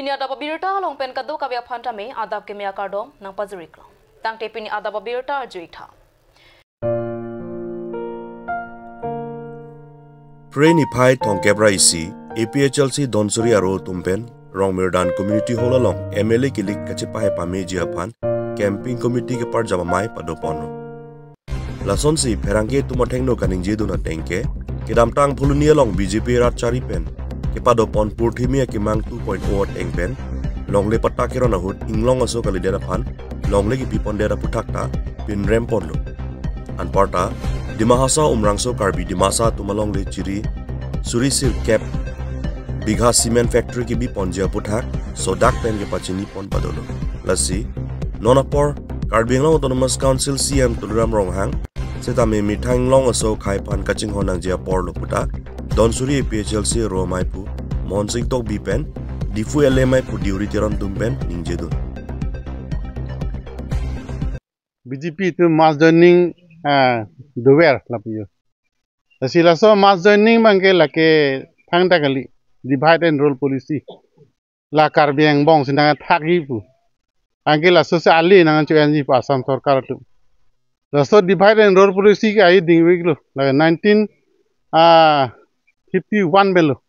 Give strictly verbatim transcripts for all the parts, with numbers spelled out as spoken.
Pini adap abirta along pen kadokave aphan tame adap keme akardom nangpajir-iklo. Tangte pini adap abirta arju-ik tha. Phre niphai thomkep ra isi, A P H L C Dhansiri aro atum pen Rongmirdan Community Hall along M L A kilik kachepahai pameji aphan Campaign Committee keparjap amei padoponlo. Lasonsi pherangke atum athengno kaningjedun ateng ke, kedamtang Phuloni along B J P rat chari pen kepadopon Purthimi Akemang two point oh ateng pen longle patta keron ahut inglong aso kalidet aphan longle kepipondet aputhak ta pinremponlo. Anparta Dima Hasao Umrangso Karbi Dimasa atum alongle chiri suri sirkep bigha cement factory kebiponji aputhak sodak pen kepachinipon padolo. Lasi non apor Karbi Anglong Autonomous Council C E M Tuliram Ronghang setame methang inglong aso khei aphan kachinghon nangji apor lo puta Dhansiri A P H L C aro amei pu Mohonsing Tokbi pen Diphu L A amei pu Deuri Teron atum pen ningjedun. B J P atum mass joining, ah, dover lapu jo. Lasi laso mass joining abangke lake thangta kali, divide and rule policy. La Karbi angbong si nangthakji pu. Anke laso si ale nangcho-enji pu Assam sorkar atum. Laso divide and rule policy ke ai dingveklo. La nineteen, ah, fifty-one pen lo.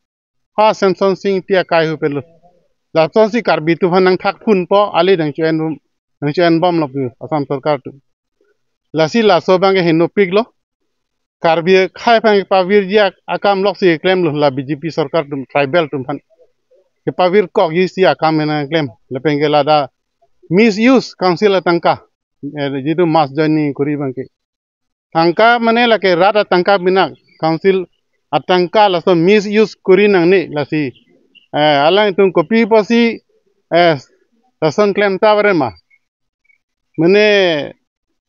Ha Semson Sing Ingti akai hu pen lo. Lasonsi Karbi atum aphan nangthakphunpo, ale nangcho-en, nangcho-enbomlo pu Assam sorkar atum. Lasi laso abangke henopiklo. Karbi akhei aphan kepavirji ak-, akam loksi klemlo la B J P sorkar atum tribal atum aphan. Kepavirkokji si akam nangklem. Lapen ke ladak misuse council atangka. Eh, jitu mass joining kori abangke. Tangka mane lake rat atangka bina council atangka laso misuse kori nangne lasi. Eh, alangtum kopi pusi, eh, lason klemta vare ma. Mane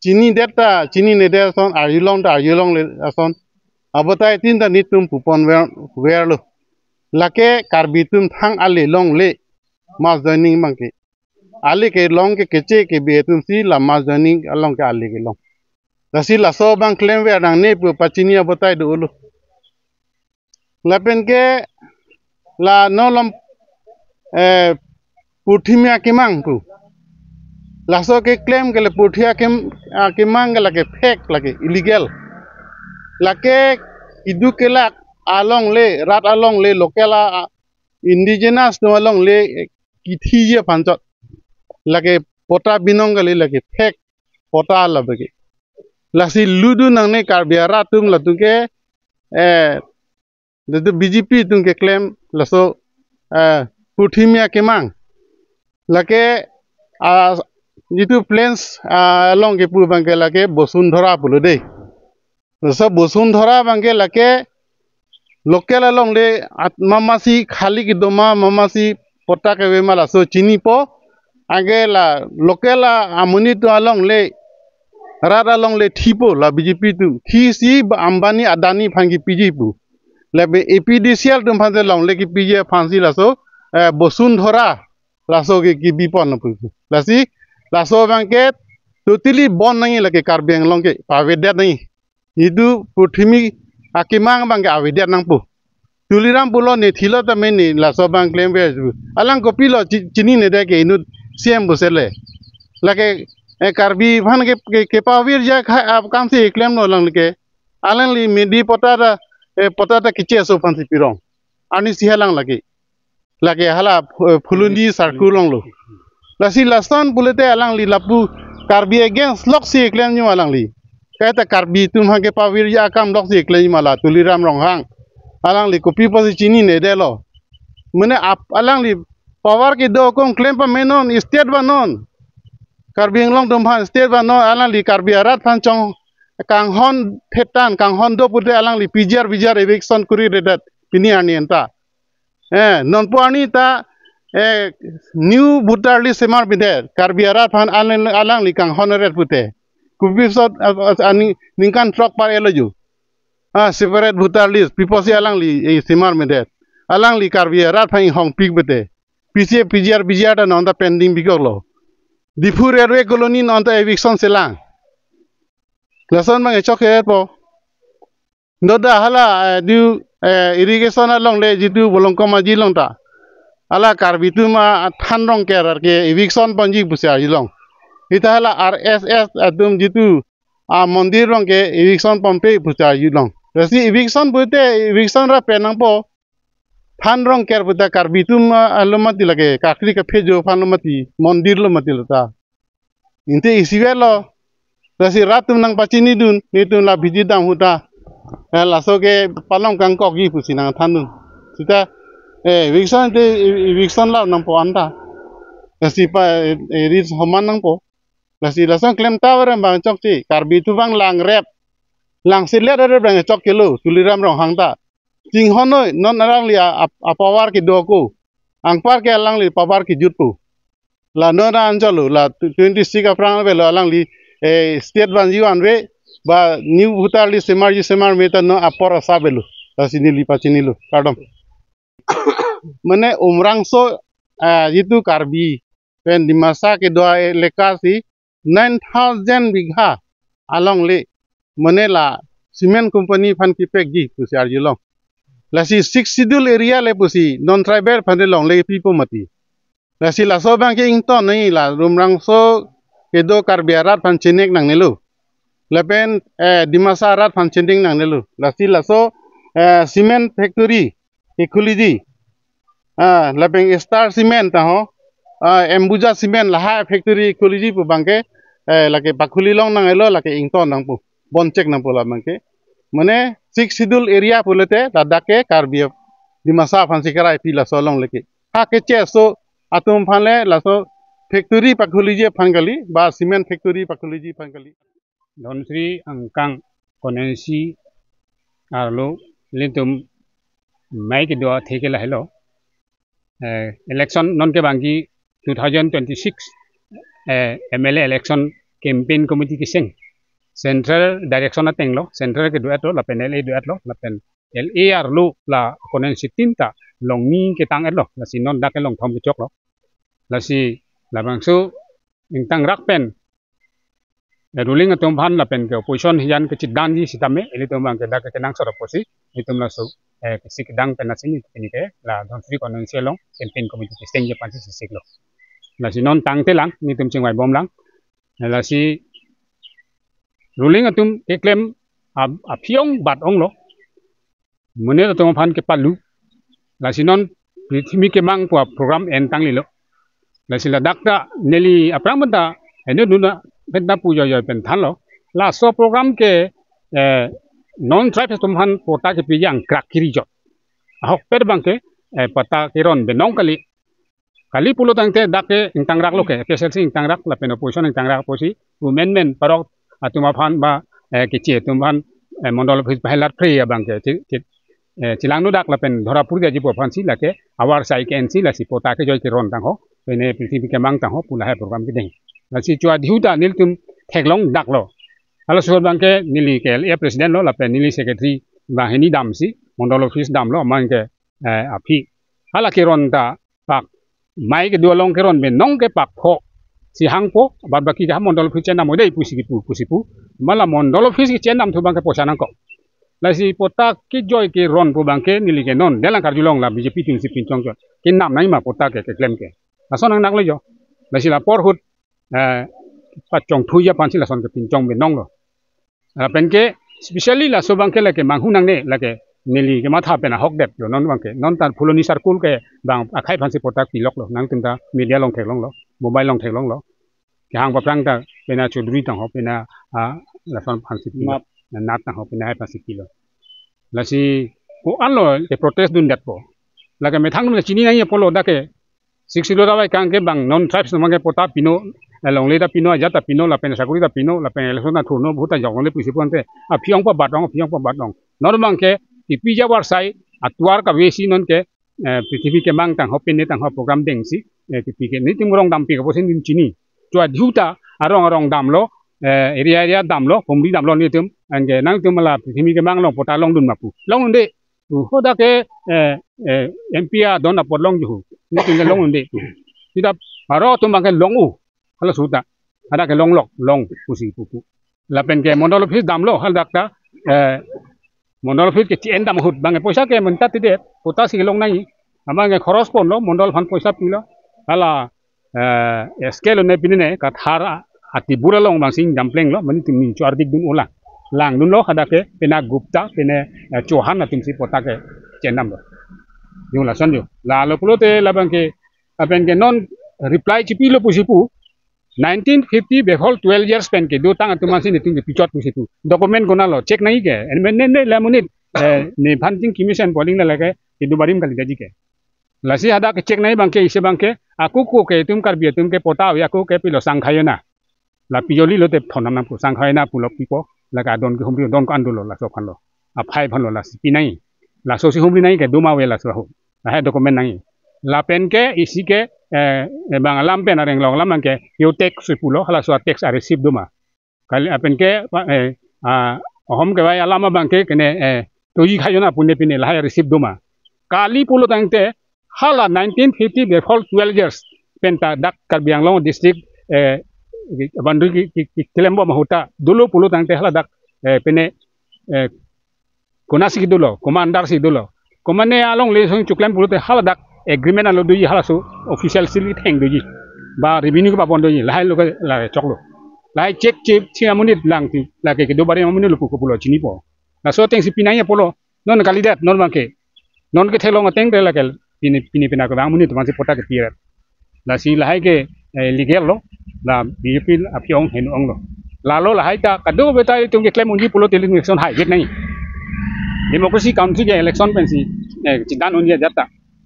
chinidet ta chininedet ason, arjulong ta arjulongle ason. Abotai tin ta netum pupon ver, verlo. Lake Karbi atum thang ale longle mass joining abangke. Ale kelong ke Keche Kebe atum si la mass joining along ke ale kelong. Lasi laso abang klemver nangne pu pachini abotai dolo. Lapen ke la nolom, eh, Purthimi Akemang pu. Laso keklem ke le Purthimi Akem-, Akemang ke lake fake, lake illegal. Lake idu kelak alongle, rat alongle, local a, a, indigenous atum alongle, eh, kithiji aphan chot. Lake patta binong kali, lake fake patta labagi. Lasi ludun nangne Karbi arat atum latum ke, eh, latum B J P atum keklem laso, eh, Purthimi Akemang. Lake, ah, jitu plains, ah, along kepu abangke lake Bosundhora pulo dei. Laso Bosundhora abangke lake local alongle at mamasi khali kedoma mamasi patta kave ma laso chinipo. Anke la local a amonit atum alongle rat alongle thipo la B J P atum. Thisi ba Ambani Adani aphan kepiji pu. Lapen A P D C L atum aphan si longle kepiji aphansi laso, eh, Bosundhora laso ke kebipon pu. Lasi laso abangke totally bon nangji lake Karbi Anglong ke pavedet nangji. Idu Purthimi Akemang abangke avedet nangpo. Tuliram pulo ne thilo tame ne laso abang klemver pu. Alang kopilo chi-, chininedet ke inut C M pu sele. Lake, eh, Karbi aphan ke, ke, kepavirji akam si klemlo alangli ke. Alangli midi patta ta, eh, patta ta Keche aso aphansi pirong. Arnisi halang lake. Lake hala, eh, Phuloni circle along lo. Lasi lason pulote alangli lapu Karbi against loksi klemji ma alangli. Kaita Karbi atum aphan kepavirji akam loksi klemji ma la Tuliram Ronghang. Alangli kopi pusi chininedetlo. Mane ap-, alangli power kedo akong klem pame non, state ba non. Karbi Anglong atum aphan state ba non, alangli Karbi arat aphan chong kanghon thetan, kanghon do pute alangli P G R, P G R eviction koriredet pini arni anta. Eh, nonpu arni ta, eh, new voter list semar bide, Karbi arat aphan alang-, alangli kanghonret pute. Kopi sot, ah, ah, ani, ningkan throk par-etlo ju. Ah, separate voter list, pi pusi alangli, eh, semar bide. Alangli Karbi arat aphan inghongpik pute. P C A, P G R, P G R ta non ta pending pikoklo. Diphu Railway Colony non ta eviction selang. Lason abang echok-etpo. Noda hala, eh, du, eh, irrigation alongle jitu Bolongkom Aji along ta. hala Karbi atum athan Rongker ke eviction ponji pusi arjulong. Sita hala R S S atum jitu amondir along ke eviction ponpe pusi arjulong. Lasi eviction pute eviction ra pen nangpo. Than Rongker puta Karbi atum along mati lake, kakri kaphejo aphan lo mati, mondir lo mati lata. Inte isivet lo. Lasi rat atum nangpachinidun, netum la bidi dam ahut ta, eh, laso ke palong kangkokji pusi nangthandun. Sita, eh, eviction te, eviction la nangpo anta. Lasi pa, eh, rit homan nangpo. Lasi lason klem ta verem bang chokche, Karbi atum bang langrep, langselet rep bang chok kelo, Tuliram Ronghang ta. Chinghon noi, non alangli a, a, apower kedo ko. Anpar ke alangli power kejut po. La non anjalo, la twenty-six aphrang avelo alangli, eh, state vanji vanve, ba new voter list semarji semarme ta non apor asap avelo. Lasi neli pachinilo, kardom. Mane Umrangso, eh, jitu Karbi pen Dimasa kedo elaka si nine thousand bigha alongle, mane la cement company aphan kepekji pusi arjulong. Lasi Sixth Schedule area le pusi non tribal aphan longle pipo mati. Lasi laso bang ke ington noi, la Umrangso kedo Karbi arat aphan chenek nangnelo. Lapen, eh, Dimasa arat aphan chenek nangnelo. Lasi laso, eh, cement factory kekhuliji. Ah, lapen Star Cement ta ho. Ah, Ambuja Cement lahai factory khuliji pu bang ke, eh, lake pakhuli long nanglo, lake ington nangpo. Bonchek nangpo la bang ke. Mane Sixth Schedule area pulote ladak ke Karbi Dimasa aphan si kerai pi laso alongle ke. Ha kecheso atum aphan le laso factory pakhuliji aphan kali, ba cement factory pakhuliji aphan kali. Dhonsiri angkang constituency arlo ilitum mei kedo athe ke lahelo. Eh, election non ke bangki two thousand twenty-six, eh, M L A election campaign committee keseng. Central direction atenglo, central kedo-etlo, lapen L A do-etlo, lapen L A arlo la constituency tin ta longni ketang-etlo, lasi non dak ke longthom kechoklo. Lasi labangso ingtangrak pen, eh, ruling atum aphan lapen ke opposition hijan kechedangji sitame, ilitum bang ke dak ke kenangsot apotsi, ilitum laso, eh, kesi kedang pen lasi neli ke la Dhonsiri constituency along campaign committee kesengji aphan si siklo. Lasi non tangte lang, nelitum chingvai bomlang. Lasi ruling atum keklem ap-, aphi-ong bat-onglo. Monit atum aphan kepalu. Lasi non Prithvi Kemang pu program entanglelo. Lasi ladak ta neli aphrang pen ta, eno duna pen ta pu joijoi pen thanlo. Laso program ke, eh, non-tribes atum aphan patta kepiji angkrak kiri jot. Ahokpet bang ke, eh, patta keron benong kali. Kali pulo tangte dak ke ingtangraklo ke, F S L C ingtangrak lapen opposition ingtangrak apotsi, women men parok atum aphan ba, eh, keche atum aphan, eh, mondol office bahai lat pre abang ke, chi-, chi-, eh, chilangno dak lapen dhora purja jipo aphan si lake, awar sai ke ensi lasi patta kejoi keron tangho, pine Prithvi Kemang tangho, pu lahai program kedeng. Lasi chua dihuta nelitum theklong daklo. Halaso bang ke neli ke L A president lo, lapen neli secretary banghini damsi, mondol office damlo, amang ke, eh, aphi. Hala keron ta pak mei kedo along keron benong ke pak pho si hangpo, bad baki jaham mondol office chenam odei pusi kipu, pusi pu. Mala mondol office kechenam thu bang ke poisa nangkok. Lasi patta kejoi keron pu bang ke neli ke non, delang karjulong la B J P atum si pinchong chot. Kenam nangma patta ke, keklem ke. Lason nang naklo jo. Lasi la apor ahut, eh, pachongthuji aphan si lason kepinchong benonglo. Lapen ke, specially laso bang ke lake manghu nangne, lake neli kematha pen ahokdetlo non bang ke. Non tan Phuloni circle ke bang akhai aphan si patta piloklo. Nangtum ta media along theklonglo, mobile along theklonglo. Kehang paprang ta pena Chaudhary tangho, pena, ah, lason aphan si pilo. Nat. Nat tangho, pena hai aphan si pilo. Lasi ko-anlo ke protest dundetpo. Lake methang dun chini nangji apotlo dak ke Sixth Schedule ta bai kang ke bang non-tribes atum ke patta pino, eh, longle ta pino, ajat ta pino, lapen sakori ta pino, lapen election ta thurno, vote ta jokno le pusi pu ante, aphi-ong pabat-ong, aphi-ong pabat-ong. Non bang ke, kepiji awar sai, atovar kave si non ke, eh, Prithvi Kemang tangho, pine tangho program dengsi, eh, kepi ke, nelitum rong dampi ke pusi nelitum chini. Chua dihuta, arong arong damlo, eh, area area damlo, humri damlo nelitum, anke nangtum la Prithvi Kemang along patta longdun ma pu. Longdunde, tu hadak ke, eh, eh, M P adon apot longji hu. Nelitum ke longdunde. Sita baro atum bang ke long-o. Halaso ta. Hadak ke longlok, long pusi pupu. Lapen ke mondol office damlo, hadak ta, eh, mondol office ke chi-en dam ahut bang ke poisa ke mentat tidet, patta si kelong nangji. Abang ke khoros ponlo, mondol aphan poisa pilo. Hala, eh, S K lo ne pine ne, Kathar a-, atibur along bang si ingdam plenglo, mane tim ning chu ardik dun ola. Langdunlo hadak ke, pine Gupta, pine, eh, Chauhan atum si patta ke chendamlo. Yung lason yung. Lalo pulote labang ke, lapen ke non reply chipilo pusi pu, nineteen fifty before twelve years pen kedotang atum aphan si netum ke pichot pusi pu. Document konatlo, check nangji ke. En men ne ne la monit, eh, nephan chingki mesen pu aling la lake, kedo barim kali daji ke. Lasi hadak ke check nangji abang ke, isi abang ke, ako ko ke itum Karbi atum ke patta ave, ako ke pilo Sangkhayona. La pijoli lote thon nam nam pu Sangkhayona pulo pipo, lake adon ke humri adon ko-an dolo laso aphanlo. Aphai aphanlo lasi pi nangji. Laso si humri nangji ke doma ave laso ahut. Lahai document nangji. Lapen ke isi ke, eh, eh, bang alam pen areng long alam abang ke, yo tax si pulo, halaso a-tax a-receipt doma. Kali lapen ke, pa-, eh, ah, ahom kevai alam abang ke kene, eh, toji khayona pu ne pine lahai receipt doma. Kali pulo tangte, hala nineteen fifty before twelve years, penta dak Karbi Anglong district, eh, boundary ki, ki, ki, kilembom ahut ta, dolo pulo tangte hala dak, eh, pine, eh, konatsi kedolo, commander si dolo. Commander along le song chuklem pulote hala dak agreement alo doji halaso official si le theng doji. Ba revenue kepapon doji, lahai lo ke la choklo. Lahai check check si amonit lang ti, lake kedo barim amonit lo pu ko pulo chinipo. Laso ateng si pi nangji apotlo, non kalidet, non abang ke. Non ketheklong ateng te lake pine, pine pina ke bang amonit atum aphan si patta ke piret. Lasi lahai ke, eh, legal lo, la B J P aphi ong heno onglo. Lalo lahai ta kadokave ta itum keklem unji pulote election hai jet nangji. Democracy country ke election pensi, eh, chidan unji ajat ta.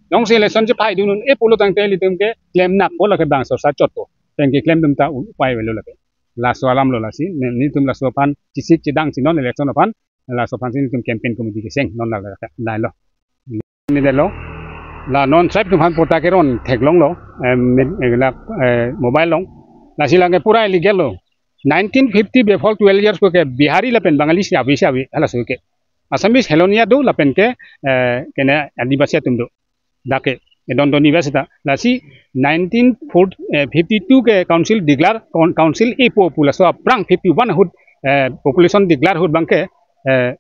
Jongsi election chephai dun un-e pulo tangte ilitum ke klem nakpo, lake bang sorsa chotpo. Pen keklem atum ta upai avelo lake. Laso alam lo lasi, ne-, netum laso aphan chesik chedang si non election aphan, laso aphan si netum campaign committee keseng non la la, la lo. Ni delo. La non tribe atum aphan patta keron theklonglo, em, mit-, eh, la, eh, mobile along. Lasi lake pura illegal lo. Nineteen fifty before twelve years ko ke Bihari lapen Bengali si ave si ave halaso ke. Assamese helonia do lapen ke, eh, kene Adivasi atum do. Dak ke, eh, don don Adivasi ta. Lasi nineteen fifty-two ke council declare, coun-, council ipo pu laso aphrang fifty-one ahut, eh, population declare ahut abang ke, eh,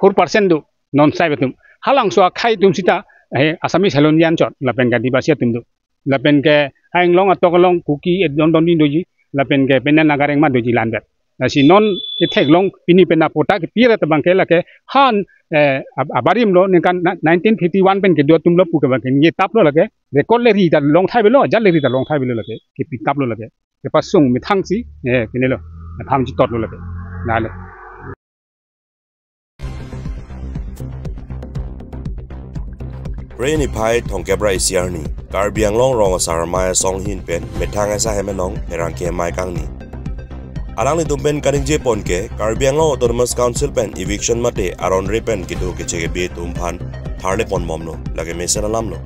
four percent do non tribe atum. Halabangso akhei atum sita, eh, Assamese helonia anchot, lapen ke Adivasi atum do. Lapen ke ainglong atok along Kuki, eh, don don din doji, lapen ke pine Naga Rengma doji landet. Lasi non ketheklong pine pina patta kepiret abang ke lake han, eh, ab-, abarim lo ningkan na-, nineteen fifty-one pen kedo atum lo pu ke abang ke ningje tap lo lake. Record le ri ta long thai avelo, ajat le ri ta long thai avelo lake. Kepi tap lo lake. Kepasung methang si, eh, kene lo. Methang chitot lo lake. Lalo. Phre niphai thomkep ra isi arni, Karbi Anglong Rong Asar Amei Asong ahin pen methang esa hem enong pherangke amei kangni. Alanglitum pen kaningje pon ke, Karbi Anglong Autonomous Council pen eviction mate aron re pen kedo keche kebe atum aphan tharle ponbomlo, lake mesen alam lo.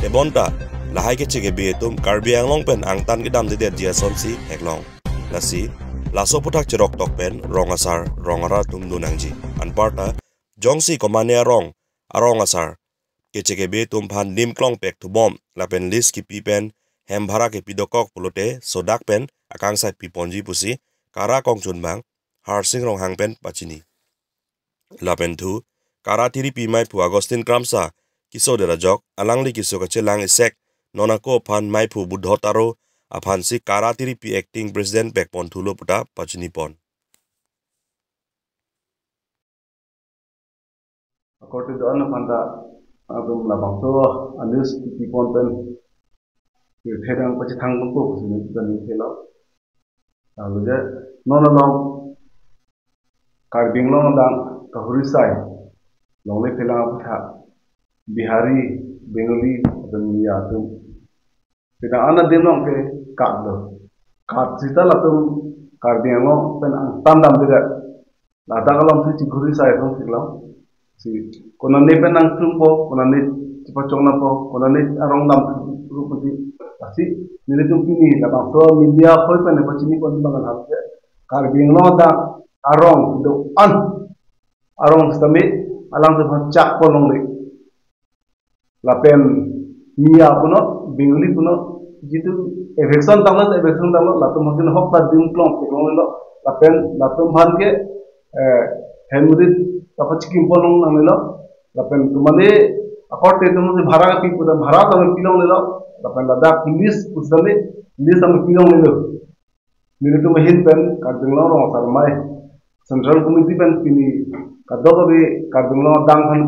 Tebonta, lahai keche kebe atum Karbi Anglong pen angtan kedamdedetji asonsi theklong. Lasi, laso aphuthak cheroktok pen rong asar, rong arat atum do nangji. Anparta, jongsi komatne arong, arong asar keche kebe atum aphan lim klongpek thubom lapen lease kipi pen hem bhara kepi dokok pulote sodak pen akangsai piponji pusi KARA kongchunbang Harsing Ronghang pen pachini. Lapen thu, KARA tiripi meiphu Augustine Kramsa keso der ajok, alangli keso kachelang isek, non ako aphan meiphu Budho Taro aphansi KARA tiripi acting president pekpon thulo puta pachini pon. Akorte do-an aphan ta, atum labangso a-news pipon pen pirthe dang pachethang ponpo pusi neli ta ningthelo. Lalu je, non along Karbi Anglong adang kahuri asai longle phelang aphuthak Bihari, Bengali, lapen Miya atum. Pini an adim along ke kat do. Kat sita latum Karbi Anglong pen angtan damdedet. Ladak along si chikhuri asai atum thik lo. Si konane pen nangtungpo, konane chepachongnapo, konane arong dam rup mati. Lasi nelitum pini labangso media hoi pen pachini pon abang hal ke Karbi Anglong adang arong do-an, arong sitame alang tu chak pon longle. Lapen Miya punon, Bengali punon, jitu eviction tanglo, eviction tanglo, latum aphan hok ta dim klongpek longlo, lapen latum aphan ke, eh, hem rit ta pachikim pon long nangnelo, lapen konane Akorte itum si bhara kepi pu ta bhara ta pilonglelo. Lapen ladak list pusitame list ta pilonglelo. Nelitum ahin pen Karbi Anglong Rong Asar Amei Central Committee pen pini kadokave Karbi Anglong adang aphan,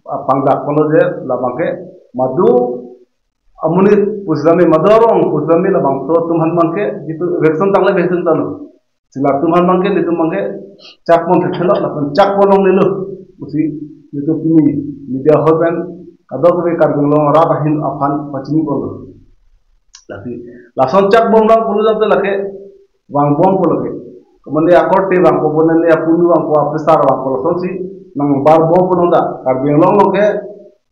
ah, pangdak ponlo je labangke madu amonit pusitame, madu arong pusitame labangso atum aphan abangke jitu election tangle election tanglo. Si latum aphan abangke, nelitum abangke chak pon thekthelo, lapen chak ponlonglelo pusi nelitum pini media hall pen kadokave Karbi Anglong arat ahin aphan pachini ponlo. Lasi lason chak bomlang pulo jate lake vangbompo lake. Kemane akorte vangpo pu, neli apunu vangpo, apisar vangpo, lasonsi nangbarbompo non da. Karbi Anglong along ke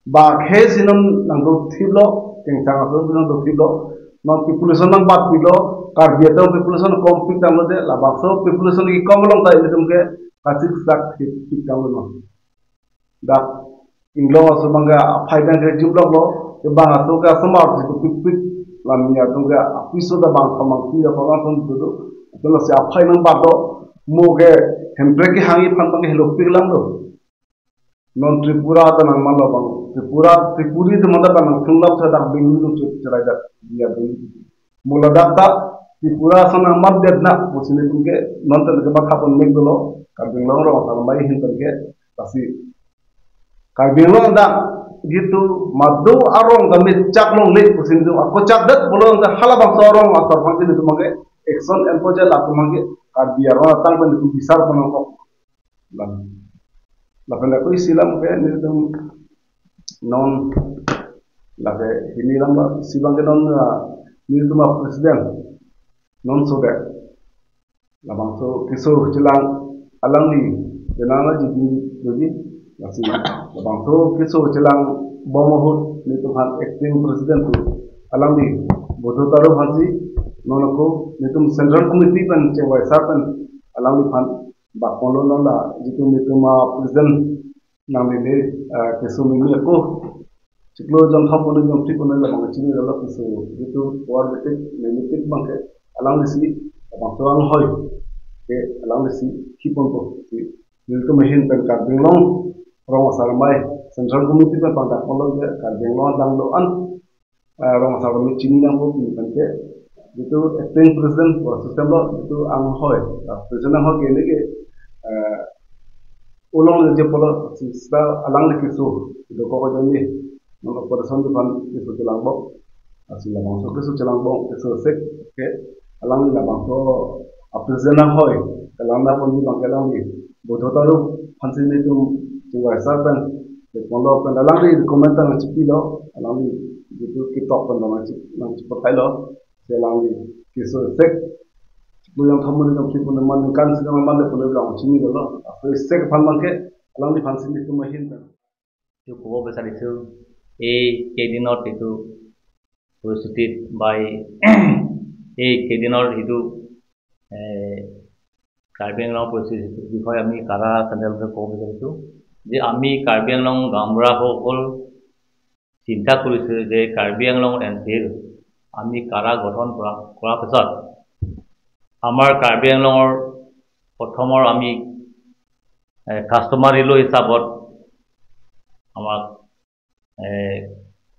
ba khei si non nangdothiplo, kengchang aso si non dothiplo. Non population nangbatpilo, Karbi atum population kompik tanglo de, labangso population kekom along ta ilitum ke ka six lakh thip, thip tanglo non. Dak Inglong aso abangke aphai abangke jumloklo, ke bang aso ke asomar si pipik, lam ni atum ke apiso ta bang kamang si ya kamang son itu tu, itu lo si aphai nangbatlo, mo ke Hemprek kehangji aphan abangke helopik langlo. Non Tripura ta nangmanlo bang. Tripura, Tripuri atum ta bang nangthunglap sa dak Bengaluru chut cherai dak dia Bengaluru. Mo ladak ta Tripura ason nangmatdet na pusi nelitum ke non pen ke matha ponmek dolo. Karbi Anglong Rong Asar Amei ahin pen ke, lasi Karbi Anglong dak jitu madu arong tame chak longle pusi nelitum ako chakdet pulo ta halabangso arong asar aphan ke nelitum ke action enpo je latum ke Karbi arong atang pen nelitum bisar ponangkok. Lam. Lapen ako isi alam ke nelitum non lake hini alam ba isi abangke non, ah, nelitum a-president non so de. Labangso keso chelang alangli, penang la jidi jodi, lasi labangso keso chelangbom ahut nelitum aphan acting president pu alangli Bodho Taro aphansi, non ako nelitum Central Committee pen chengvaisar pen alangliphan bak ponlo, non la jitu nelitum a-president nanglele, ah, keso mimi ako chiklo jongthom pu jongphli pu labang chinilo, keso jitu power meeting, meeting abangke alanglisi, labangso anghoi ke alanglisi kiponpo. Si nelitum ahin pen Karbi Anglong Rong Asar Amei Central Committee pen pangdak ponlo je Karbi Anglong adang do-an, ah, Rong Asar Amei chini nangpo pini pen ke, jitu acting president pu system lo, jitu anghoi, ah, president anghoi ke neli ke, ah, ulong le je pulo, sista alangli keso dokok ajoine, non opposition atum aphan keso chelangbom, lasi labangso keso chelangbom, keso sek ke alangli labangso a-president anghoi kelang na ponji abangke alangli Bodho Taro aphansi nelitum chengvaisar pen, ke ponlo pen alangli recommend ta nangchipilo, alangli jitu ketok pen nangchi, nangchipathailo, si alangli keso sek chiklo jongthom pu jongphli pu man ningkan si nangmandet pu labang chinilo, aso sek aphan abangke alangliphansi nelitum ahin pen. এইটো ক'ব বিচাৰিছো, এই কেইদিনত এইটো পৰিস্থিতিত বা এই, এই কেইদিনৰ যিটো, এ, কাৰ্বি আংলঙৰ পৰিস্থিতিৰ বিষয়ে আমি কাৰা চেনেলটোৱে ক'ব বিচাৰিছো যে আমি কাৰ্বি আংলং গাঁওবুঢ়াসকল চিন্তা কৰিছো যে কাৰ্বি আংলং এন চি এল আমি কাৰা গঠন কৰা, কৰাৰ পিছত আমাৰ কাৰ্বি আংলঙৰ প্ৰথমৰ আমি, এ, কাষ্টমাৰী ল' হিচাপত আমাক, এ,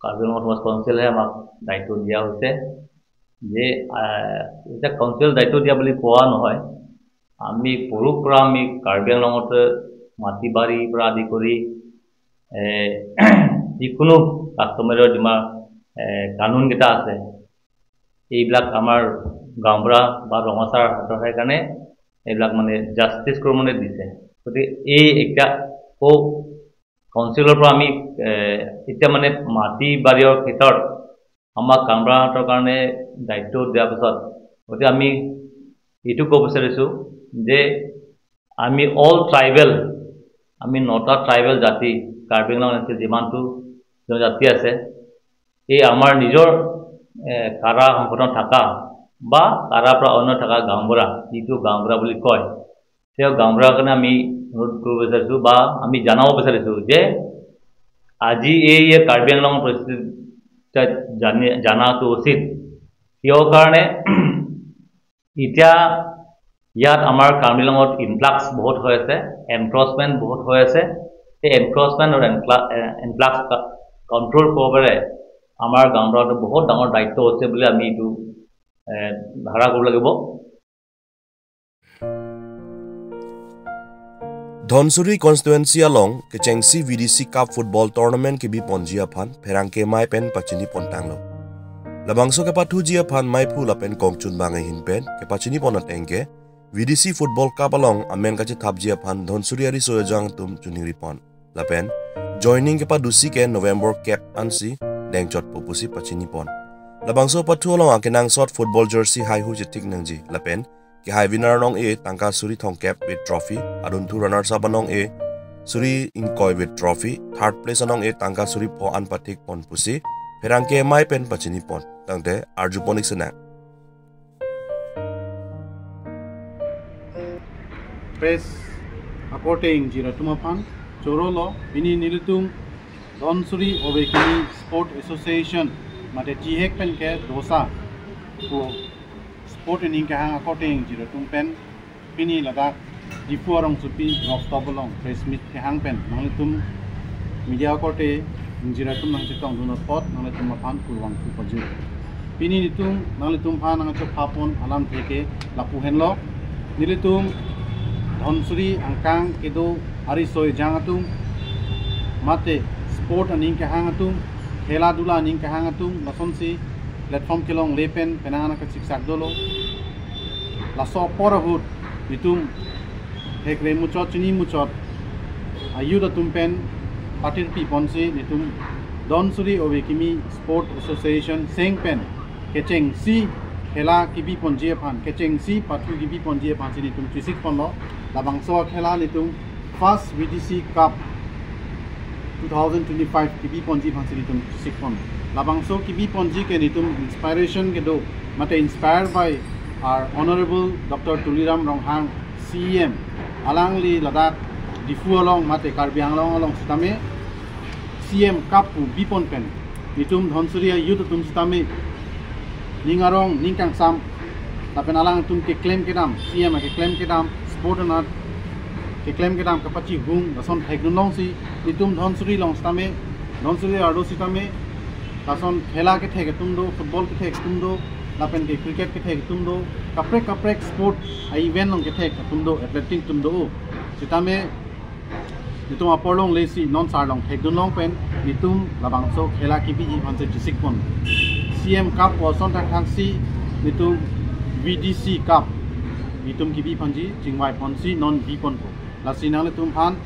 কাৰ্বি আংলং অট'নমাছ কাউন্সিলে আমাক দায়িত্ব দিয়া হৈছে যে, এ, এতিয়া কাউন্সিল দায়িত্ব দিয়া বুলি কোৱা নহয়, আমি সৰুৰ পৰা আমি কাৰ্বি আংলঙতে মাটি বাৰীৰ পৰা আদি কৰি, এ, যিকোনো কাষ্টমাৰীৰ যিমান, এ, কানুনকেইটা আছে, এইবিলাক আমাৰ গাঁওবুঢ়া বা ৰঙাচাৰ হাতৰ সেইকাৰণে এইবিলাক মানে জাষ্টিচ কৰ্মনে দিছে। গতিকে এই এতিয়া আকৌ কাউন্সিলৰ পৰা আমি, এ, এতিয়া মানে মাটি বাৰীৰ ক্ষেত্ৰত আমাক গাঁওবুঢ়াহঁতৰ কাৰণে দায়িত্ব দিয়াৰ পিছত গতিকে আমি এইটো ক'ব বিচাৰিছো যে আমি অল ট্ৰাইবেল, আমি নটা ট্ৰাইবেল জাতি, কাৰ্বি আংলং এন চি যিমানটো জনজাতি আছে, এই আমাৰ নিজৰ, এ, কাৰা সংগঠন থকা বা কাৰাৰ পৰা অন্য থকা গাঁওবুঢ়া, যিটো গাঁওবুঢ়া বুলি কয়, সেই গাঁওবুঢ়াৰ কাৰণে আমি অনুৰোধ কৰিব বিচাৰিছো বা আমি জনাব বিচাৰিছো যে আজি এই কাৰ্বি আংলঙৰ পৰিস্থিতি জানি, জনাটো উচিত। কিয় কাৰণে এতিয়া ইয়াত আমাৰ কাৰ্বি আংলঙত ইনফ্লাক্স বহুত হৈ আছে, এনক্ৰচমেণ্ট বহুত হৈ আছে। সেই এনক্ৰচমেণ্ট আৰু এনক্লা-, এ, ইনফ্লাক্স কা-, কণ্ট্ৰল কৰিব পাৰে, আমাৰ গাঁওবুঢ়াটো বহুত ডাঙৰ দায়িত্ব আছে বুলি আমি এইটো, এ, ধাৰা কৰিব লাগিব। Dhansiri constituency along kechengsi V D C Cup football tournament kebi ponji aphan pherangke amei pen pachini pontanglo. Labangso kepathuji aphan meiphu lapen kongchun bang ahin pen kepachini pon ateng ke V D C Football Cup along amen kachethapji aphan Dhansiri ariso ejang atum choningri pon. Lapen joining kepadusi ke November kep ansi dengchotpo pusi pachini pon. Labangso pathu along akenangsot football jersey haihui chethik nangji. Lapen kehai winner anong-e tangka suri thomkep with trophy, adunthu runners up anong-e suri ingkoi with trophy, third place anong-e tangka suri pho an pathik pon pusi pherangke amei pen pachini pon. Tangte arju pon-ik sinang. Press akorte ingjir atum aphan chorolo, pini nelitum Dhansiri Ove Kimi Sport Association mate T H A C pen kedosa pu sport aning kehang akorte ingjir atum pen pini ladak Diphu arongsopi rooftop along press meet kehang pen nanglitum media akorte ingjir atum nangchetongdun apot nanglitum aphan kurvangthu pajir. Pini nelitum nanglitum aphan nangchepha pon alamthe ke lapu henlo. Nelitum Dhansiri angkang kedo ariso ejang atum mate sport aning kehang atum, khela dula aning kehang atum lasonsi platform kelongle pen penang an kasiksak dolo. Laso apor ahut nelitum thekre muchot chini muchot a-youth atum pen patirpi ponsi nelitum Dhansiri Ove Kimi Sport Association seng pen kechengsi khela kebi ponji aphan, kechengsi pathu kebi ponji aphansi nelitum chisik ponlo. Labangso khela nelitum first V D C Cup two thousand twenty-five kebi ponji aphansi nelitum chisik pon. Labangso kebi ponji ke nelitum inspiration kedo mate inspired by our Honorable Doctor Tuliram Ronghang C E M. Alangli ladak Diphu along mate Karbi Anglong along sitame C M Cup pu bi pon pen nelitum Dhansiri a-youth atum sitame ning arong ning kangsam lapen alangtum keklem kedam, C M keklem kedam, sport anat keklem kedam kapachihung lason thekdun longsi nelitum Dhansiri along sitame, Dhansiri arlo sitame lason khela kethek atum do, football kethek atum do, lapen ke cricket kethek atum do, kaprek kaprek sport a-event along kethek atum do, athletic atum do. Sitame nelitum apor longlesi non sarlong thekdun long pen nelitum labangso khela kebiji aphansi chisik pon. C M Cup pu ason thakthak si nelitum V D C Cup nelitum kebi aphansi chingvai ponsi non bi ponpo. Lasi nanglitum aphan,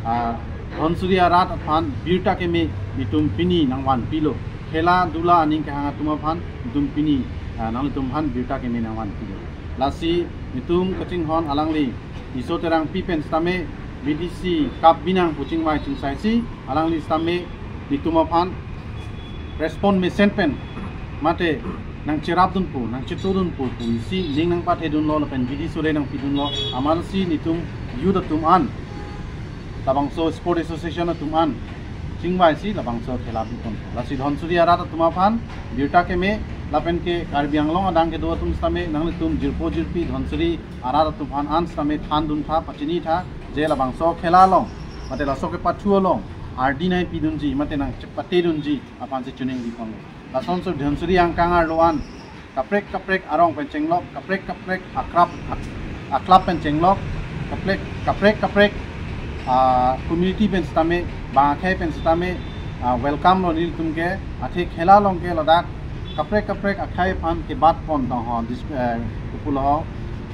ah, Dhansiri arat aphan birta keme nelitum pini nangvanpilo. Khela dula aning kehang atum aphan nelitum pini, ah, nanglitum aphan birta keme nangvanpilo. Lasi nelitum kachinghon alangli Iso Terangpi pen sitame V D C Cup binong pu chingvai chingsaisi alangli sitame nelitum aphan respond mesen pen mate nangcherapdunpo, nangchetodunpo pu isi ning nangpathedunlo lapen V D C sore nangpidunlo, amatsi nelitum youth atum an, labangso sport association atum an chingvaisi labangso khela bi pon. Lasi Dhansiri arat atum aphan birta keme lapen ke Karbi Anglong adang kedo atum sitame nanglitum jirpo jirpi Dhansiri arat atum aphan an sitame thandun tha, pachini tha, je labangso khela along mate laso kepathu along ardi nangpidunji mate nangchepatedunji aphansi choningri ponlo. Lasonsi Dhansiri angkang arlo an kaprek kaprek arong pen chenglok, kaprek kaprek akrap ak-, aklap pen chenglok, kaprek kaprek kaprek, ah, community pen sitame, bang akhei pen sitame, ah, welcome lo nelitum ke, athe khela along ke ladak kaprek kaprek akhei aphan kebat pon tong ho, dis-, eh, kupulo ho,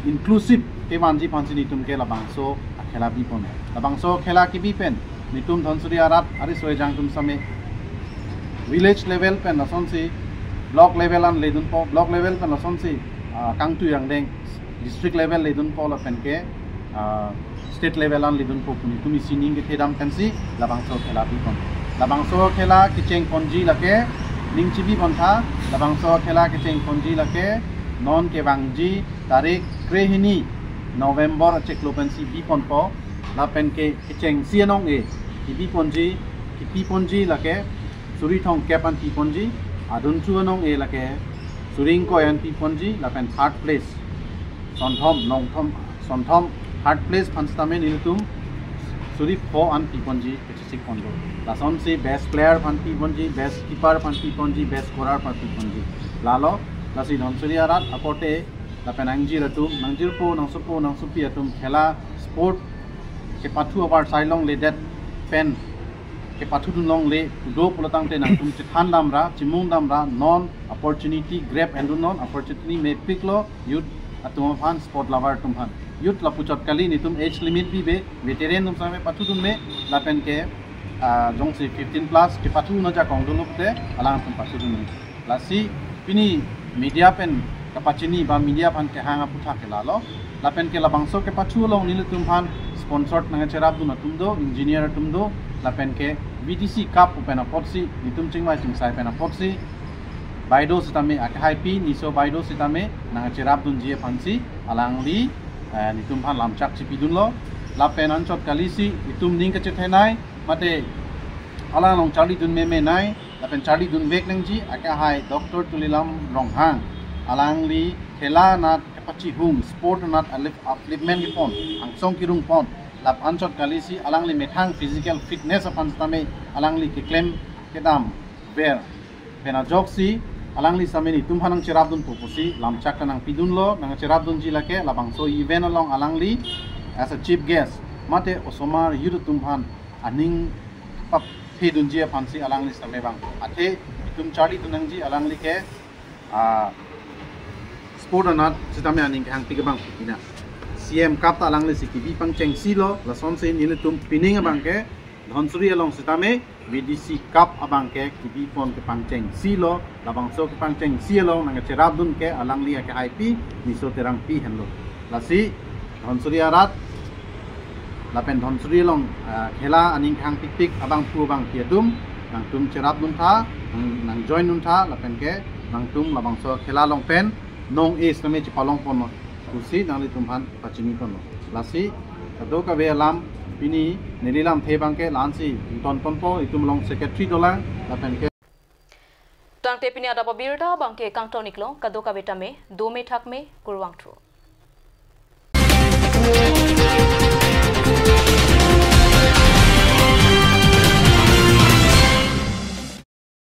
inclusive kevanji aphansi nelitum ke labangso akhela bi pon. Labangso khela kebi pen nelitum Dhansiri arat ariso ejang atum sitame village level pen lasonsi block level an ledunpo, block level pen lasonsi, ah, kangtui angdeng district level ledunpo lapen ke, ah, state level an ledunpo pu nelitum isi ning kethedam pensi labangso khela bi pon. Labangso khela kecheng ponji lake ning chibi pon tha, labangso khela kecheng ponji lake non kevangji tarik krehini November achiklo pensi bi ponpo. Lapen ke kechengsi anong-e kebi ponji, kepi ponji lake suri thomkep an pi ponji, adunthu anong-e lake suri ingkoi an pi ponji, lapen third place, sonthom, nongthom, sonthom, third place aphan sitame nelitum Suri pho an piponji kachesik pon do. Lasonsi best player aphan piponji, best keeper aphan piponji, best scorer aphan piponji. Lalo, lasi Dhansiri arat akorte lapen nangjir atum, nangjirpo, nangsopo, nangsopi atum khela sport kepathu abar sai longledet pen kepathudun longle do pulotangte nangtum chethan damra, chimung damra, non opportunity grab endun non, opportunity mepiklo youth atum aphan, sport lover atum aphan. Youth lapuchot kali, netum age limit bibe, veteran atum same pathudun me, lapen ke, ah, jongsi fifteen plus kepathu ajakong dolo pute, alangtum pathudun me. Lasi pini media pen kapachini ba media aphan kehang aputhak ke lalo. Lapen ke labangso kepathu along nelitum aphan sponsored nangcherapdun atum do, engineer atum do, lapen ke V D C Cup pen apotsi, netum chingvai chingsai pen apotsi, Baido sitame akehaipi Niso Baido sitame nangcherapdunji aphansi alangli, eh, netum aphan lamchak chipidunlo. Lapen anchot kalisi itum ning kachethenei mate alang along charlidun memenei lapen charlidunvek nangji akehai Doctor Tuliram Ronghang, alangli khela anat kepachihung, sport anat alif-, upliftment kepon, angsong kerung pon, lapen anchot kalisi alangli methang physical fitness aphan sitame alangli keklem kedam ver. Pen ajoksi alangli sitame netum aphan nangcherapdunpo pusi lamchak ta nangpidunlo, nangcherapdunji lake labangso event along alangli as a chief guest mate osomar youth atum aphan aning paphedunji aphansi alangli sitame bang. Athe itum charlidun nangji alangli ke, ah, sport anat sitame aning kehangpik abang pipina. C M Cup ta alanglisi kebi pangchengsi lo, lasonsi nelitum pining abang ke Dhansiri along sitame V D C Cup abang ke kebi pon kepangchengsi lo, labangso kepangchengsi along nangcherapdun ke alangli akehaipi Niso Terangpi henlo. Lasi Dhansiri arat lapen Dhansiri along, ah, khela aning kehangpikpik abangphu abangpi atum, nangtum cherapdun tha, nang, nangjoindun tha, lapen ke nangtum labangso khela along pen nong-e sitame chepalong ponlo pusi nanglitum aphan pachini ponlo. Lasi kadokave alam pini neli lamthe abang ke la-ansi ingtonponpo, itum along secretary dolang, lapen ke Tangte pini adap abirta abang ke kangton-iklo, kadokave tame dome thakme, kurvangthu.